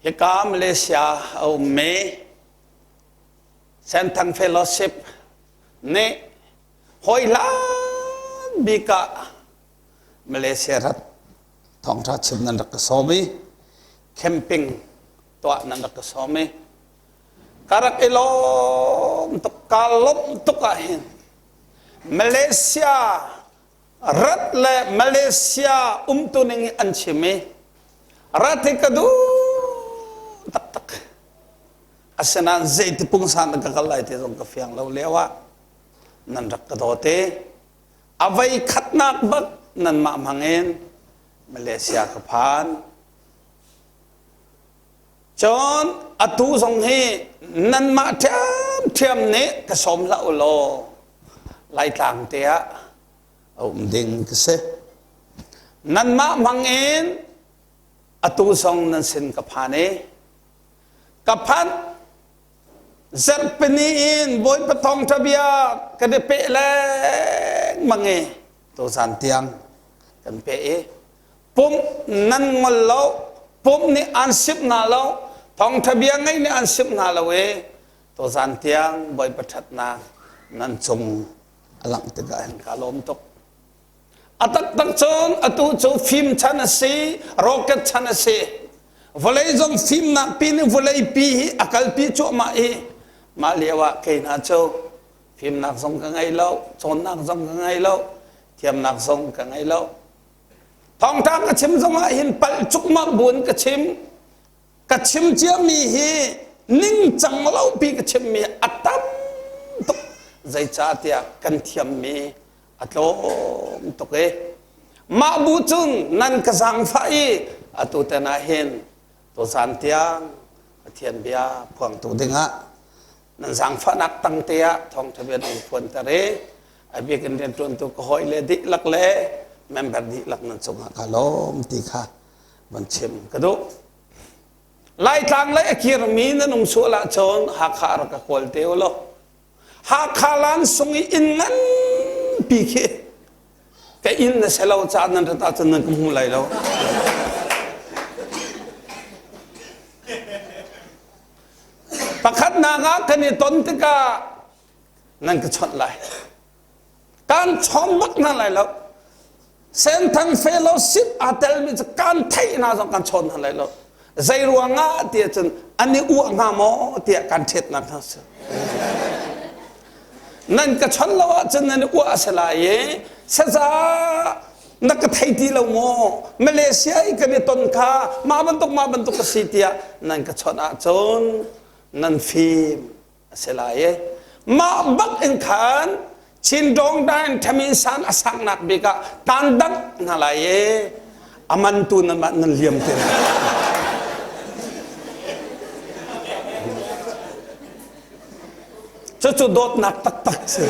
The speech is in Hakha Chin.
Hika Malaysia a ummi Senthang Fellowship nih hawi hlan bik ah Malaysia rat thawngṭha chim nan rak ka sawm i camping tuah nan rak ka sawm i ka rak i lawm tuk ka lawmh tuk ah hin Malaysia rat le Malaysia umtu ning an chim i rat hi ka duh taktak. Asinain zeiti pungsan ka kal lai ti zong ka fiang lo lio ah nan rak ka dawt i a vei khatnak bak nanmah hmang in Malaysia ka phan. Cun atu zong hi nanmah ṭhiamṭhiam nih ka sawm hlah u law Laitlang te ah a um ding ka si. Nanmah hmang in atu zong nan sin ka phan i ka phanh zarhpini in Bawipa thawngṭha bia kan i peh lengmang i tuzan tiang kan peh i pumh nan ngol lo, pumh nih an simh hna lo, thawngṭha bia ngei nih an simh hna lo i tuzan tiang Bawipa ṭhatnak nan cung a langh tikah hin ka lawm tuk. A taktak cun atu cu fim chan a si, rocket chan a si. Vawlei zong fimnak pi nih vawlei pi hi a kalpi cuahmah i mah lio ah kei hna cu fimnak zong ka ngei lo, cawnnak zong ka ngei lo, thiamnak zong ka ngei lo. Thawngṭha ka chim zong ah hin palh cukmak buin ka chim. Ka chim ciami hi ningcang lo pi ka chimmi a tam tuk. Zeicahtiah kan thiammi a tlawm tuk i mah bu cun nan ka zaangfah i atu ten ah hin tuzan tiang Pathian bia phuangtu dingah nan zaangfahnak tangte ah thawngṭha bia nan phuanter i a bik in rianṭuantu ka hawi le dihlak le member dihlak nan cungah ka lawm ti kha van chim ka duh. Laitlang lei a kirmi nan um sual ahcun Hakha rak ka kawl te u law Hakha lansung i inn nganpi khi ka inn na si lo caah nan rat ahcun nan ka hmu lai lo. Pakhatnak ah kan i ton tikah nan ka chawnh lai. Kan chawn bak hna lai lo. Senthang Fellowship aa telmi cu kan theih hna zong kan chawn hna lai lo. Zei ruangah tiah cun an i uah hnga maw tiah kan ṭhetnak hna si. Nan ka chon lo ahcun nan i uah a si lai i saza na ka thei ti lo maw Malaysia i kan i ton kha mah bantuk mah bantuk ka si tiah nan ka chawnh ahcun nan fim a si lai i mah bak in khan Chin Dongdain Thamin San a saknak bik ah tan dang hna lai i a man tu nan mah nan liam te lai. Cucu dawtnak taktak si.